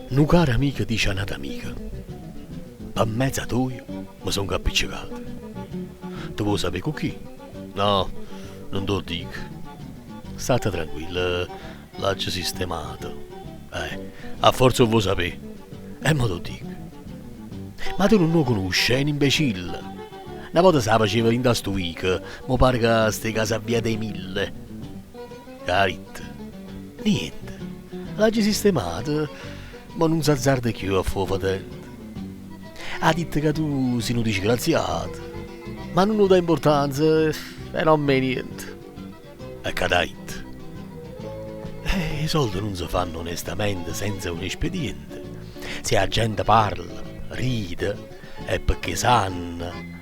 Nu caro amico dice a n'ato amico, Pe mezza toja me songo appiccecato. Tu vuò sapè cu chi? No, nun t' 'o dico. Statte tranquillo, l'aggio sistemato. Eh, a forza 'o vuò sapè. E mo t' 'o dico. Ma tu nun 'o cunusce, è n'imbecille. Na vota s' 'a faceva dint' a stu vico, mo pare ca sta 'e casa a via dei Mille. C'ha ditto? Niente. L'aggio sistemato, mo nun s'azzarda cchiù a fa 'o fetente. Ha ditto ca tu si' nu disgraziato, ma nun 'o dà importanza, è n'ommo 'e niente. E che t'ha ditto? Eh, 'e solde nun se fanno onestamente senza un espediente. Si 'a gente parla, ride, è pecché sanno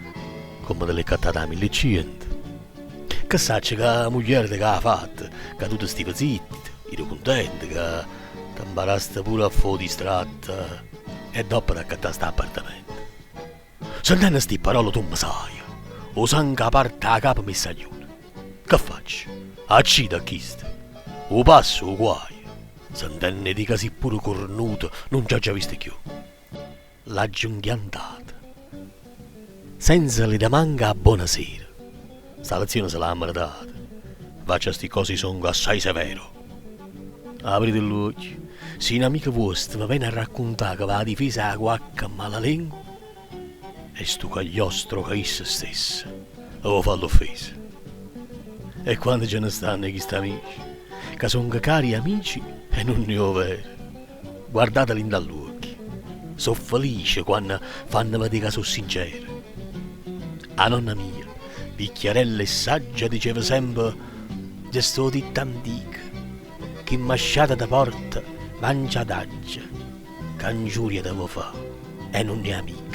comme te l'hê accattata 'a millecient. Che saccio ca mugliereta che ha fatto, ca tu te stive zitto, ire cuntento, ca te 'mparaste pure a fa 'o distratto e doppo t'accattaste 'appartamento. Sentenno sti parole tu me saje, 'o sango 'a parte 'a capa m'è sagliuto. Che faccio? Accido a chisto? 'O passo 'o guaio? Sentenno 'e di' ca si' pure curnuto nun ce aggio visto cchiù. L'aggio 'nchiantata. Senza le da' manco 'a bonasera. Sta lezione se l'ha ammeretata. Nfaccia a sti cose i' songo assai severo. Aprite ll'uocchie. Si n'amico vuosto ve vene a raccuntà ca v'ha difesa 'a quacche malalengua, è stu cagliostro ca isso stesso vo fa l'offesa. E quante ce ne stanno 'e chist'amici, ca songo cari amici e nun è overo. Guardateli 'int'a ll'uocchie. So' felice quanno fanno vedé ca so' sincere. A nonna mia, vicchiarella e saggia, diceva sempe, Nce sta 'o ditto antico, chi 'mmasciata te porta, mangia adaggia, ca 'ngiuria te vo' fa' e nun è amico.